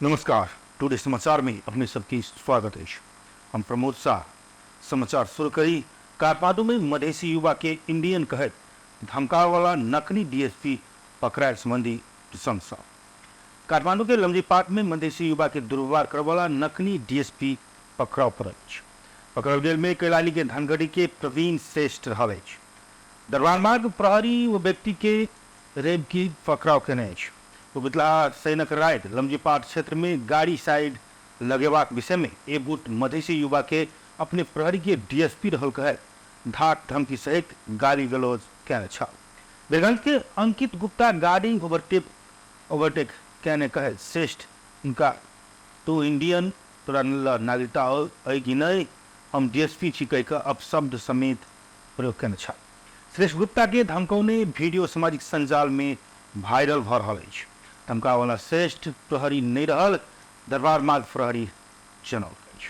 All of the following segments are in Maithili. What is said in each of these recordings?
नमस्कार, टुडे समाचार में अपने सबके स्वागत अछि। हम प्रमोद शाह। समाचार शुरू करी काठमांडू में मधेसी युवा के इंडियन कहैत धमकावला नकली डीएसपी पकड़ायल संबंधी प्रसंग सँ। काठमांडू के लमजी पार्क में मधेसी युवा के दुर्व्यवहार करवाला नकली डीएसपी पकड़ाव पड़ल अछि। पकड़ल गेल में कैलाली के धनगढ़ी के प्रवीण श्रेष्ठ रहल अछि। दरबार मार्ग प्रहरी ओ व्यक्ति के रेप की पकड़ाव केने अछि। ओ बितला शैनक राति लमजीपाट क्षेत्र में गाड़ी साइड लगेबाक विषय में एक गुट मधेसी युवा के अपने प्रहरी के डीएसपी रहल कहैत धाक धमकी सहित गाली गलौज केने छल। बीरगंज के अंकित गुप्ता गाड़ी ओवरटेक केने कहैत श्रेष्ठ उनका तू इंडियन तोरा नागरिकता अइ कि नहीं, हम डीएसपी छी कहि कऽ अपशब्द समेत प्रयोग केने छल। श्रेष्ठ गुप्ता के धमकौने वीडियो सामाजिक सञ्जाल में वायरल भऽ रहल अछि। धमकावला श्रेष्ठ प्रहरी नहि रहल दरबार मार्ग प्रहरी जनौलक अछि।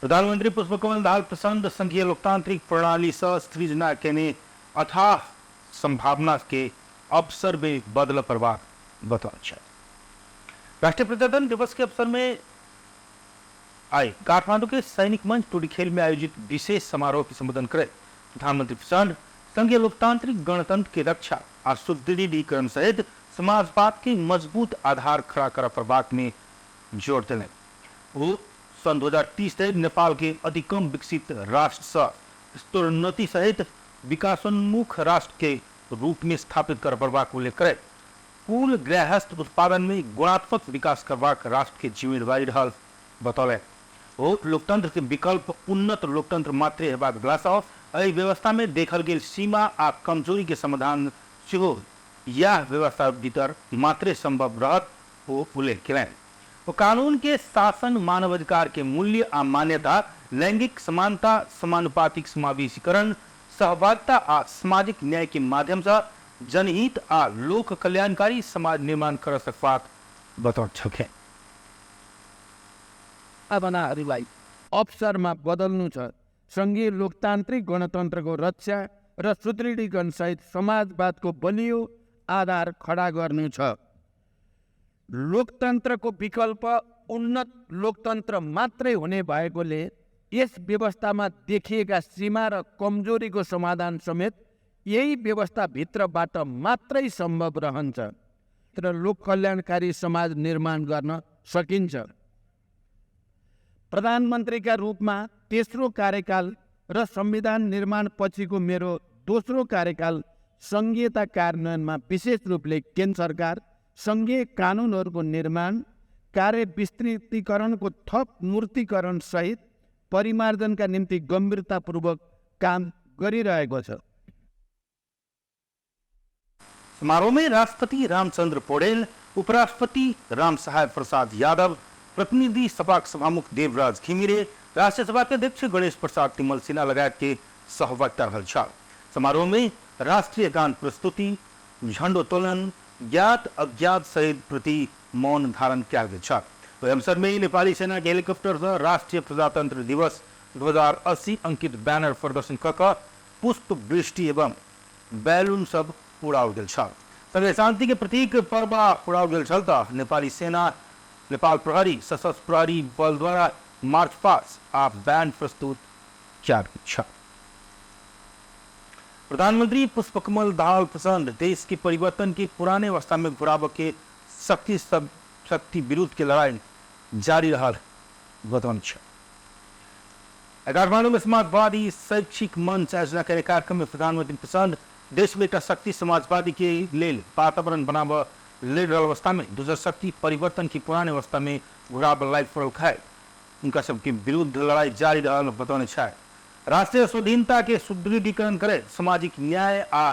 प्रधानमंत्री पुष्पकमल दाहाल प्रचण्ड संघीय लोकतांत्रिक प्रणाली सँ सृजना केने अथाह संभावना के अवसर में बदलऽ पड़बाक बतौने छथि। राष्ट्रीय प्रजातंत्र दिवस के अवसर में आइ काठमांडू के सैनिक मंच टुडीखेल में आयोजित विशेष समारोह के संबोधन करैत प्रधानमंत्री प्रचण्ड संघीय लोकतांत्रिक गणतंत्र के रक्षा आ सुदृढ़ीकरण सहित समाजवाद के मजबूत आधार खड़ा करऽ पड़बाक में जोर देलनि। ओ सन् 2030 धरि नेपाल के अधिकम विकसित राष्ट्र सँ स्तरोन्नति सहित विकासोन्मुख राष्ट्र के रूप में स्थापित करऽ पड़बाक उल्लेख करैत कुल गृहस्थ उत्पादन में गुणात्मक विकास करबाक राष्ट्र के जिम्मेदारी रहल बतौलनि। ओ लोकतंत्र के विकल्प उन्नत लोकतंत्र मात्रे हेबाक भेलासँ एहि व्यवस्था में देखल गेल सीमा आ कमजोरी के समाधान सेहो इएह व्यवस्था भीतर मात्रे संभव रहत ओ उल्लेख केलनि। ओ कानून के शासन, मानवाधिकार के मूल्य आ मान्यता, लैंगिक समानता, समानुपातिक समावेशीकरण, सहभागिता आ सामाजिक न्याय के माध्यम सँ जनहित आ लोक कल्याणकारी समाज निर्माण कर सकबाक बतौने छलखिन। भावनाहरूलाई अवसरमा बदल्नु छ। सङ्घीय लोकतान्त्रिक गणतन्त्रको रक्षा र सुदृढीकरणसहित समाजवादको बलियो आधार खडा गर्नु छ। लोकतन्त्रको विकल्प उन्नत लोकतन्त्र मात्रै हुने भएकोले यस व्यवस्थामा देखिएका सीमा र कमजोरीको समाधान समेत यही व्यवस्थाभित्रबाट मात्रै सम्भव रहन्छ र लोक कल्याणकारी समाज निर्माण गर्न सकिन्छ। प्रधानमन्त्रीका रूपमा तेस्रो कार्यकाल र संविधान निर्माण पछिको मेरो दोस्रो कार्यकाल सङ्घीयता कार्यान्वयनमा विशेष रूपले केन्द्र सरकार सङ्घीय कानुनहरूको निर्माण, कार्य विस्तृतीकरणको थप मूर्तिकरण सहित परिमार्जनका निम्ति गम्भीरतापूर्वक काम गरिरहेको छ। समारोह में राष्ट्रपति रामचंद्र पौडेल, उपराष्ट्रपति रामसहाय प्रसाद यादव, प्रतिनिधि सभा सभामुख देवराज घिमिरे, राष्ट्रीय सभा के अध्यक्ष गणेश प्रसाद तिमल सिन्हा लगायत के सहवक्ता रहल छल। समारोह में राष्ट्रीय गान प्रस्तुति, झंडोत्तोलन, ज्ञात अज्ञात शहीद प्रति मौन धारण कयल गेल छल। ओहि अवसर में नेपाली सेना के हेलीकॉप्टर सँ राष्ट्रीय प्रजातंत्र दिवस 2080 अंकित बैनर प्रदर्शन क कऽ पुष्प वृष्टि एवं बैलून सब उड़ाओल गेल छल। संगे शांति के प्रतीक परबा उड़ाओल गेल छल त नेपाली सेना, नेपाल प्रहरी, सशस्त्र प्रहरी बल द्वारा मार्च पास्ट आ बैंड प्रस्तुत कयल गेल छल। प्रधानमंत्री पुष्पकमल दाहाल प्रचंड देश के परिवर्तन के पुराने अवस्था में घुराबऽ के शक्ति सब शक्ति विरुद्ध के लड़ाई जारी रहल बतौने छल। काठमांडू में समाजवादी शैक्षिक मंच आयोजना करे कार्यक्रम में प्रधानमंत्री प्रचंड देश में एक शक्ति समाजवादी के लेल वातावरण बनाबऽ लड़ि रहल अवस्था में दोसर शक्ति परिवर्तन के पुराने अवस्था में घुराबऽ लागि पड़ल खाए उनका सबके विरुद्ध लड़ाई जारी रहल बतौने छथि। राष्ट्रीय स्वाधीनता के सुदृढ़ीकरण करे सामाजिक न्याय आ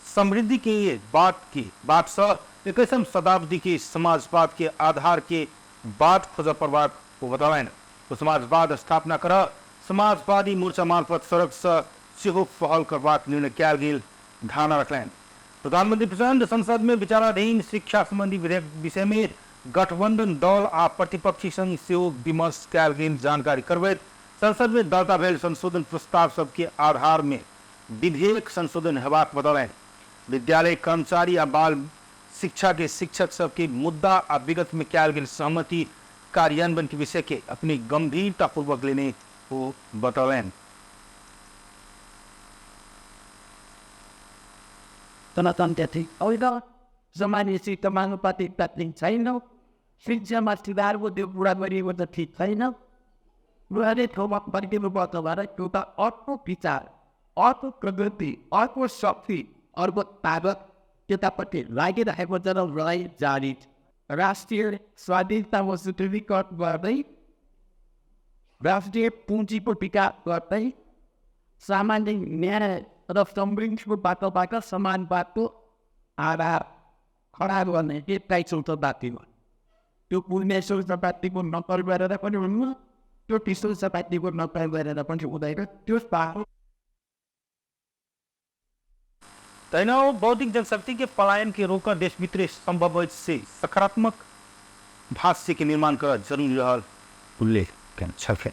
समृद्धि के बाट सँ 21म शताब्दी के समाजवाद के आधार के बाट खोजऽ पड़बाक ओ बतौलनि। ओ समाजवाद स्थापना करऽ समाजवादी मोर्चा मार्फत सड़क सँ सेहो पहल करबाक निर्णय कयल गेल धारणा रखलनि। प्रधानमंत्री प्रचण्ड संसद में विचाराधीन शिक्षा संबंधी विधेयक विषय में गठबंधन दल आ प्रतिपक्षी संग सेहो विमर्श कयल गेल जानकारी करबैत संसद में दर्ता भेल संशोधन प्रस्ताव सबके आधार में विधेयक संशोधन हेबाक बतौलनि। विद्यालय कर्मचारी आ बाल शिक्षा के शिक्षक सबके मुद्दा आ विगत में कयल गेल सहमति कार्यान्वयन के विषय के अपने गंभीरतापूर्वक लेने ओ बतौलनि। गणतन्त्र ठीक होइन, समावेशी समानुपातिकता ठिक छैन, शिक्षामा सुधारको त्यो पुरा गरिएको त ठिक छैन। उनीहरूले ठाउँमा फर्किनुपर्छ भनेर एउटा अर्को विचार, अर्को प्रगति, अर्को शक्ति, अर्को तागत त्यतापट्टि लागिरहेको छ र लडाइँ जारी छ। राष्ट्रिय स्वाधीनताको सुदृढीकरण गर्दै, राष्ट्रिय पुँजीको विकास गर्दै, सामाजिक न्याय र समृद्धिको बाटोबाट समानवादको आधार खडा गर्ने 21औँ शताब्दीमा त्यो 19औँ शताब्दीको नक्कल गरेर पनि हुन्न, त्यो 20औँ शताब्दीको नक्कल गरेर पनि हुँदैन। त्यो बाटो तहिना ओ बौद्धिक जनशक्ति के पलायन के रोककर देश भित्र संभव से सकारात्मक भाष्य के निर्माण कर जरूरी रहल उल्लेख केने छलखिन।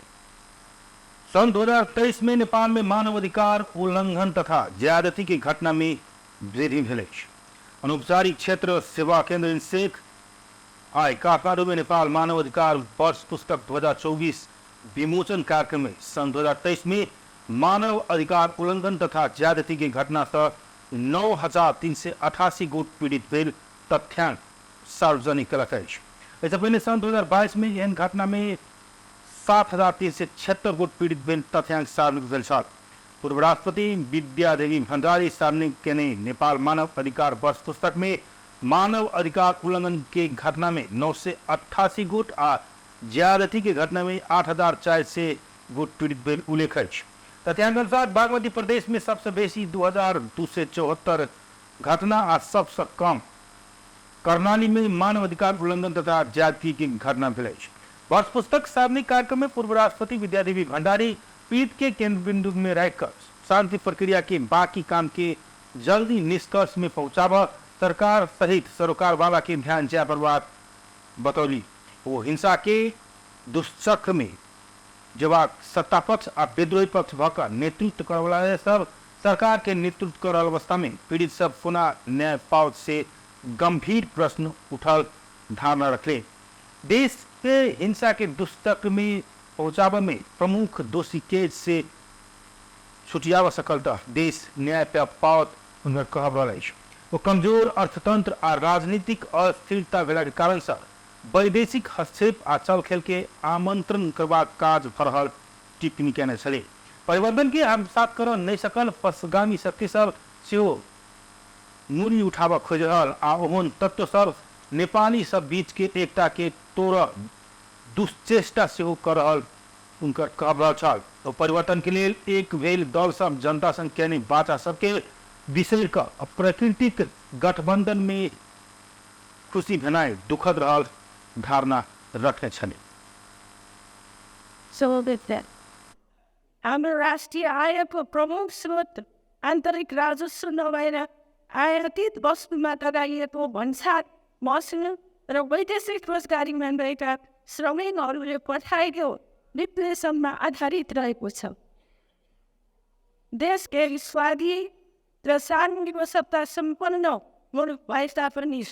सन 2023 में नेपाल में मानवाधिकार उल्लंघन तथा ज्यादती के घटना में वृद्धि भेल अछि। अनौपचारिक क्षेत्र सेवा केंद्र इनसेक आइ काठमाडौँ में नेपाल मानवाधिकार वर्ष पुस्तक 2024 विमोचन कार्यक्रम में सन 2023 में मानव अधिकार उल्लंघन तथा ज्यादती के घटना से 9,388 गोट पीड़ित भेल तथ्यांक सार्वजनिक कयलक अछि। एहिसँ पहिने सन 2022 में एहन घटना में 7,376 गोट पीड़ित भेल तथ्यांक सार्वजनिक भेल छल। पूर्व राष्ट्रपति विद्यादेवी भण्डारी सार्वजनिक केने नेपाल मानव अधिकार वर्ष पुस्तक में मानव अधिकार उल्लंघन के घटना में 988 गोट आ ज्यादती के घटना में 8,400 गोट पीड़ित भेल उल्लेख अछि। तथ्यांक अनुसार बागमती प्रदेश में सबसे बेसी 2,274 घटना आ सबसे कम कर्णाली में मानव अधिकार उल्लंघन तथा ज्यादती के घटना भेल अछि। वर्ष पुस्तक सार्वजनिक कार्यक्रम में पूर्व राष्ट्रपति विद्यादेवी भण्डारी पीड़ित के केंद्र बिंदु में रखकर शांति प्रक्रिया के बाकी काम के जल्दी निष्कर्ष में पहुंचाब सरकार सहित सरोकार वाला के ध्यान जाय पर बात बतौली। वो हिंसा के दुष्चक्र में जवाब सत्ता पक्ष आ विद्रोही पक्ष भऽ नेतृत्व करवला सब सरकार के नेतृत्व कर रहल अवस्था में पीड़ित सब पुनः न्याय पावत से गंभीर प्रश्न उठल धारणा रखले। देश के हिंसा के दुष्चक्र में पहुंचाबे में प्रमुख दोषी के से छुटियाब सकल तऽ देश न्याय पावत हुनकर कहब रहल अछि। वो कमजोर अर्थतंत्र आ राजनीतिक अस्थिरता भेलाके कारण से वैदेशिक हस्तक्षेप आ चलखेल के आमंत्रण करबाक काज भऽ रहल टिप्पणी केने छलै। परिवर्तन के आत्मसात करऽ नहि सकल पश्चगामी शक्ति सब सेहो मूरी उठाबऽ खोजि रहल आ ओहन तत्व सब नेपाली सब बीच के एकता के तोड़ऽ दुश्चेष्टा सेहो कऽ रहल हुनकर कहब रहल छल। ओ परिवर्तन के लेल एक भेल दल सब जनता संग केने वाचा सबके बिसरि कऽ प्राकृतिक गठबंधन में खुशी भेनाइ दुखद रहल धारणा रखने छलै। हाम्रो राष्ट्रिय आयको प्रमुख स्रोत आन्तरिक राजस्व नभएर आयातित वस्तुमा लगाइएको भन्सार महसुल र वैदेशिक रोजगारीमा रहेका श्रमिकहरूले पठाएको रिप्लेसनमा आधारित रहेको छ। देश एक स्वाधीन र सार्वभौम सत्ता सम्पन्न मुलुक भए तापनि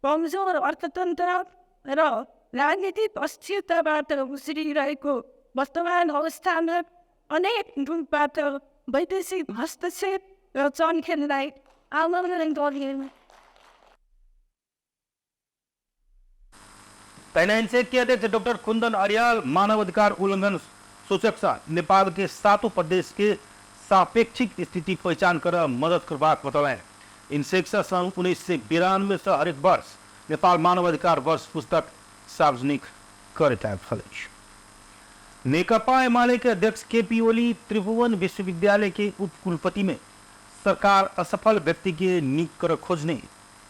कमजोर अर्थतन्त्र र राजनीतिक अस्थिरताबाट उस्रिरहेको वर्तमान अवस्थामा अनेक रूपबाट वैदेशिक हस्तक्षेप र चलखेललाई आमन्त्रण गरियो। तहिना इनसेक के अध्यक्ष डॉक्टर कुंदन अर्याल मानवाधिकार उल्लंघन सूचक सँ नेपाल के सातों प्रदेश के सापेक्षिक स्थिति पहिचान कर मदद करबाक बतौलनि। इनसेक सँ सन् 1992 से हरेक वर्ष नेपाल मानवाधिकार वर्ष पुस्तक सार्वजनिक करैत आयल अछि। नेकपा एमाले के अध्यक्ष केपी ओली त्रिभुवन विश्वविद्यालय के उपकुलपति में सरकार असफल व्यक्ति के नियुक्त कर खोजने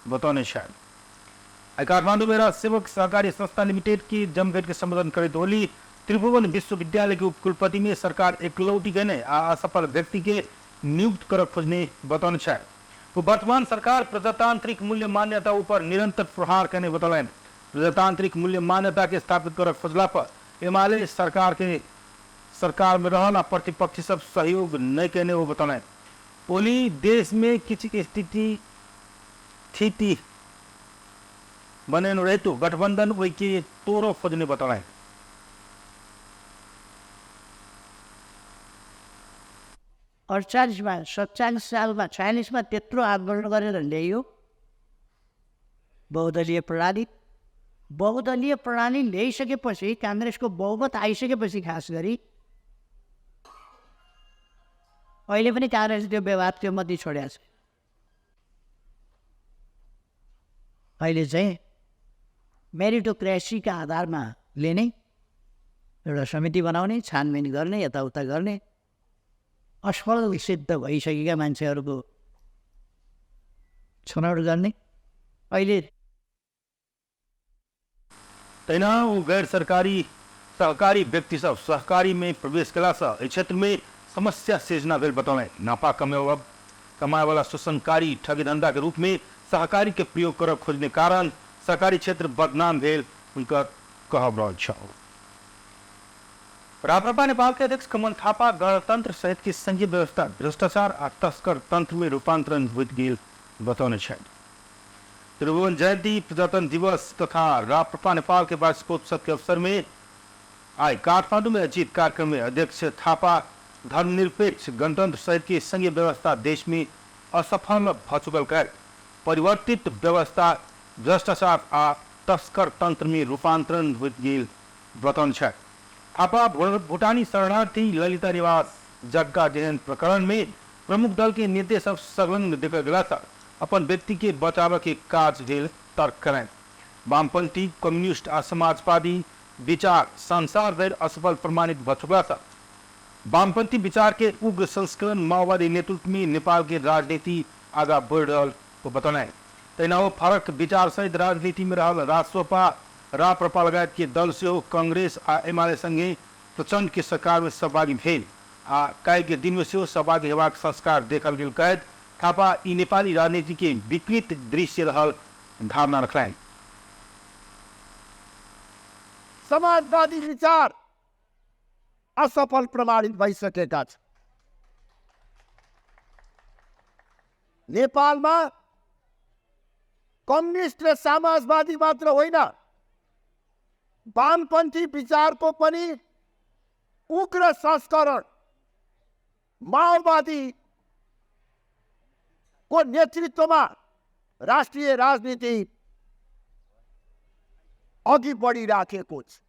बतौने छथि। काठमाडौँ में सेवक सहकारी संस्था लिमिटेड की जमघट के संबोधन करैत ओली त्रिभुवन विश्वविद्यालय के उपकुलपति में सरकार एकलौटी केने आ असफल व्यक्ति के नियुक्त कर खोजने बतौने छथि। वो वर्तमान सरकार प्रजातांत्रिक मूल्य मान्यता ऊपर निरंतर प्रहार केने बतौलनि। प्रजातांत्रिक मूल्य मान्यता के स्थापित कर खोजला पर एमाले सरकार के सरकार में रहल आ प्रतिपक्षी सब सहयोग नहीं केने वो बतौलनि। ओली देश में किछु स्थिति बनेने रहितो गठबंधन ओहिके तोड़ऽ खोजने बतौलनि। 48मा 47 सालमा 46मा त्यत्रो आन्दोलन गरेर ल्याइयो बहुदलीय प्रणाली। बहुदलीय प्रणाली ल्याइसकेपछि काङ्ग्रेसको बहुमत आइसकेपछि खास गरी अहिले पनि काङ्ग्रेस त्यो व्यवहार त्यो मध्ये छोडेको छ। अहिले चाहिँ मेरिटोक्रेसीका आधारमा लिने, एउटा समिति बनाउने, छानबिन गर्ने, यताउता गर्ने, असफल सिद्ध भइसकेका मान्छेहरूको छनौट गर्ने। अहिले तहिना ओ गैर सरकारी सहकारी व्यक्ति सब सहकारी में प्रवेश कयलासँ एहि क्षेत्र में समस्या सृजना भेल बतौलनि। नाफा कमाए वाला शोषणकारी ठगी धंधा के रूप में सहकारी के प्रयोग करब खोजने कारण सहकारी क्षेत्र बदनाम भेल हुनकर कहब रहल छल। राप्रपा नेपाल के अध्यक्ष कमल थापा गणतंत्र सहित के संघीय व्यवस्था भ्रष्टाचार आ तस्कर तंत्र में रूपांतरण होइत गेल बतौने छथि। त्रिभुवन जयंती, प्रजातंत्र दिवस तथा राप्रपा नेपाल के वार्षिकोत्सव के अवसर में आइ काठमांडू में आयोजित कार्यक्रम में अध्यक्ष थापा धर्मनिरपेक्ष गणतंत्र सहित के संघीय व्यवस्था देश में असफल भ चुकल कर परिवर्तित व्यवस्था भ्रष्टाचार आ तस्कर तंत्र में रूपांतरण होइत गेल बतौने छथि। थापा भूटानी शरणार्थी ललिता निवास जग्गा जेहन प्रकरण में प्रमुख दल के नेता सब संलग्न देखल गेला था अपन व्यक्ति के बचाव के काज भेल तर्क करें। वामपंथी, कम्युनिस्ट आ समाजवादी विचार संसार भरि असफल प्रमाणित भ चुका था। वामपंथी विचार के उग्र संस्करण माओवादी नेतृत्व में नेपाल के राजनीति आगा बढ़ रहल बतौलनि। तहिना ओ फरक विचार सहित राजनीति में रहल रासोपा, राप्रपा लगायत के दल सेहो कांग्रेस आ एमाले संगे प्रचंड के सरकार में सहभागी भेल आ काल्हि के दिन में सेहो सहभागी हेबाक संस्कार देखल गेल कहैत थापा ई नेपाली राजनीति के विकृत दृश्य रहल धारणा रखलनि। समाजवादी विचार असफल प्रमाणित भइसकेका छन्। नेपालमा कम्युनिस्ट र समाजवादी मात्र होइन, वामपन्थी विचारको पनि उग्र संस्करण माओवादी को नेतृत्वमा राष्ट्रिय राजनीति अघि बढिराखेको छ।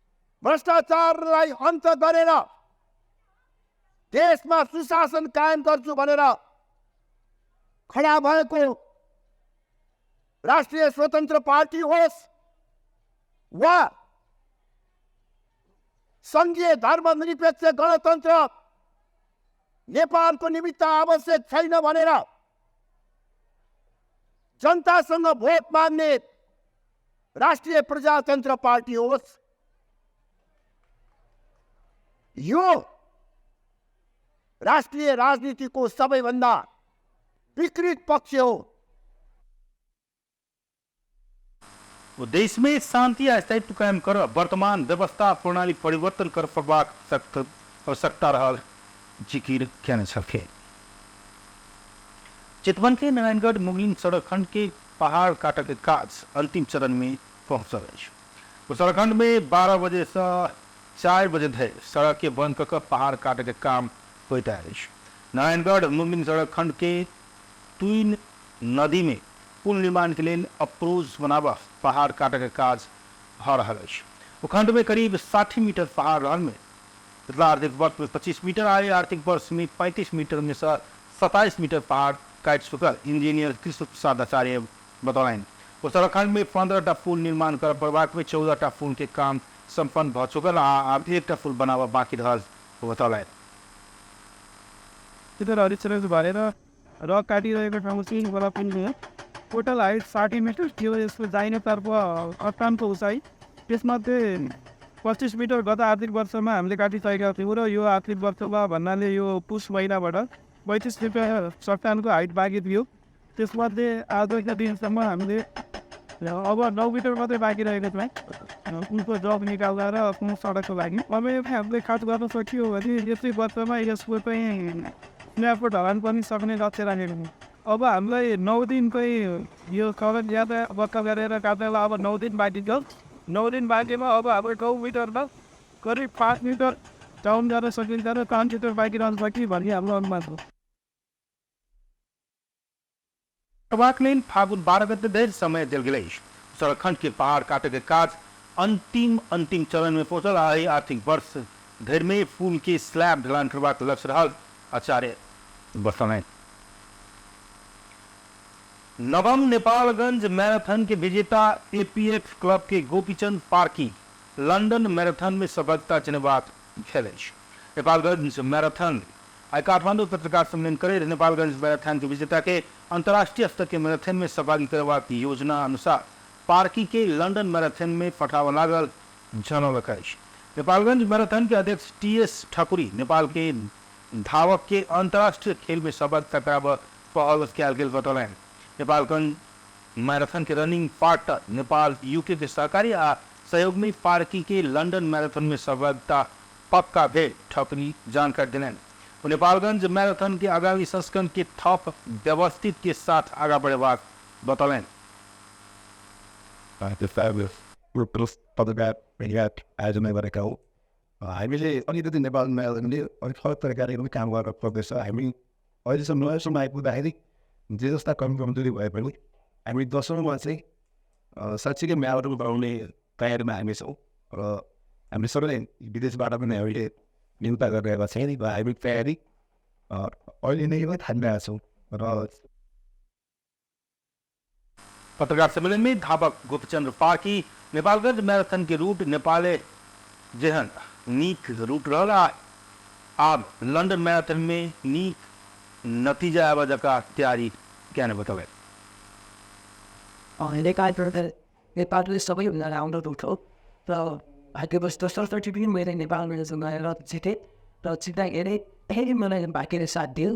भ्रष्टाचारलाई अन्त गरेर देशमा सुशासन कायम गर्छु भनेर खडा भएको राष्ट्रिय स्वतन्त्र पार्टी होस् वा सङ्घीय धर्मनिरपेक्ष गणतन्त्र नेपालको निमित्त आवश्यक छैन भनेर जनतासँग भोट माग्ने राष्ट्रिय प्रजातन्त्र पार्टी होस्, यो राष्ट्रिय राजनीतिको सबैभन्दा विकृत पक्ष हो। देश में शांति आ स्थायित्व कायम कर वर्तमान व्यवस्था प्रणाली परिवर्तन कर पड़बाक सख्त आवश्यकता रहल जिकिर केने छलखिन। चितवन के नारायणगढ़ मुगलिन सड़क खंड के पहाड़ काटक के काज अंतिम चरण में पहुंचल अछि। सड़क खंड में 12 बजे से 4 बजे धरि सड़क के बंद कऽ पहाड़ काटक के काम होइत अछि। नारायणगढ़ मुगलिन सड़क खंड के तुइन नदी में पुल निर्माण के लेल अप्रोच बनाबऽ पहाड़ काटक के काज भऽ रहल अछि। खंड में करीब 60 मीटर पहाड़ रहल में पिछला आर्थिक वर्ष में 25 मीटर आए आर्थिक वर्ष में 35 मीटर में से 27 मीटर पहाड़ काटि चुकल इंजीनियर कृष्ण प्रसाद आचार्य बतौलनि। उत्तराखंड में 15 टा पुल निर्माण कर पड़बाक में 14 टा पुल के काम संपन्न भऽ चुकल आ आब 1 पुल बनाबऽ बाँकी रहल बतौलनि। हरिचरण भरेर रक काटिरहेको ठाउँ चाहिँ पनि हो। टोटल हाइट 60 मिटर थियो, यसको दाहिनेतर्फ अट्टानको उचाइ, त्यसमध्ये 25 मिटर गत आर्थिक वर्षमा हामीले काटिसकेका थियौँ र यो आर्थिक वर्षमा भन्नाले यो पुस महिनाबाट 35 मिटर चट्टानको हाइट बाँकी थियो। त्यसमध्ये आजको दिनसम्म हामीले अब 9 मिटर मात्रै बाँकी रहेको छ उनको जग निकाल्दा र आफ्नो सडकको लागि। अब यो हामीले काट गर्न सकियो भने यसै वर्षमा यसको चाहिँ स्ल्याबको ढलान पनि सक्ने लक्ष्य राखेको छ। अब हामीलाई 9 दिनकै यो सडक यातायात बक्का गरेर काट्नेलाई अब 9 दिन बाँकी छ। 9 दिन बाँकीमा अब हाम्रो 9 मिटरमा करिब 5 मिटर डाउन गर्न सकिन्छ र 5 मिटर बाँकी रहन्छ कि भन्ने हाम्रो अनुमान हो। करबाक लेल फागुन 12 गते धरि समय देल गेल अछि। सड़क के पहाड़ काटे के काज अंतिम अंतिम चरण में पहुंचल आ एहि आर्थिक वर्ष धरि में पुल के स्लैब ढलान करबाक लक्ष्य रहल आचार्य बतौलनि। नवम नेपालगंज मैराथन के विजेता एपीएफ क्लब के गोपीचंद पार्की लंदन मैराथन में सफलता चुनेबाक भेल अछि। नेपालगंज मैराथन आइ काठमांडू पत्रकार सम्मेलन करैत नेपालगंज मैराथन के विजेता के अंतर्राष्ट्रीय स्तर के मैराथन में सहभागी करबाक योजना अनुसार पार्की के लंदन मैराथन में पठाबऽ लागल जनौलक अछि। नेपालगंज मैराथन के अध्यक्ष टी.एस. ठाकुरी नेपाल के धावक के अंतर्राष्ट्रीय खेल में सहभागिता कराबऽ पहल कयल गेल बतौलनि। नेपालगंज मैराथन के रनिंग पार्टनर नेपाल यूके के सहकारी आ सहयोग में पार्की के लंदन मैराथन में सहभागिता पक्का भेल ठकुरी जानकारी देलनि। ओ नेपालगंज मैराथन के आगामी संस्करण के थप व्यवस्थित के साथ आगा बढ़ेबाक बतौलनि। पत्रकार आयोजना गरेका हौँ। हामीले अलिकति नेपाल म्याराथनले अलिक फरक तरिकाले पनि काम गर्न पर्दैछ। हामी अहिलेसम्म नयाँसम्म आइपुग्दाखेरि जे जस्ता कमी कमजोरी भए पनि हामी दसौँमा चाहिँ साँच्चीकै म्याराथन गराउने तयारीमा हामी छौँ र हामी सबैलाई विदेशबाट पनि हामीले नियुक्त गरिरहेका छौँ र हामी तयारी अहिले नै थालिरहेका छौँ। र पत्रकार सम्मेलन में धावक गोपीचंद्र पार्की नेपालगंज मैराथन के रूट नेपाले जेहन नीक रूट रहल आ आब लंदन मैराथन में नीक नतीजा आबऽ जकाँ तैयारी केने बतौलनि। नेपालले सबैभन्दा राम्रो रुट हो र भाग्यवश दोस्रोचोटि पनि मैले नेपाल म्याराथन गएर जितेँ र जित्दाखेरि फेरि मलाई भाग्यले साथ दियो।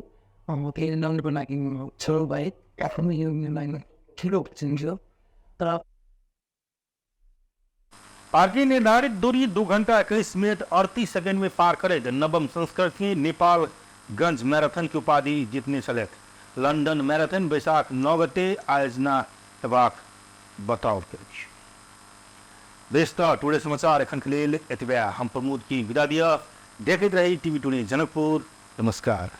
म फेरि लन्डनको लागि छोरो भएँ, आफ्नो यो ठुलो थियो। तर पार्टी निर्धारित दूरी 2 घंटा 21 मिनट 38 सेकंड में पार करैत नवम संस्करण के नेपालगंज मैराथन के उपाधि जीतने छलथि। लंदन मैराथन वैशाख 9 गते आयोजना हेबाक बताओल गेल अछि। बेस तऽ टुडे समाचार एखन के लेल एतबे। हम प्रमोद की विदा दिअ। देखैत रही टीवी टुडे जनकपुर। नमस्कार।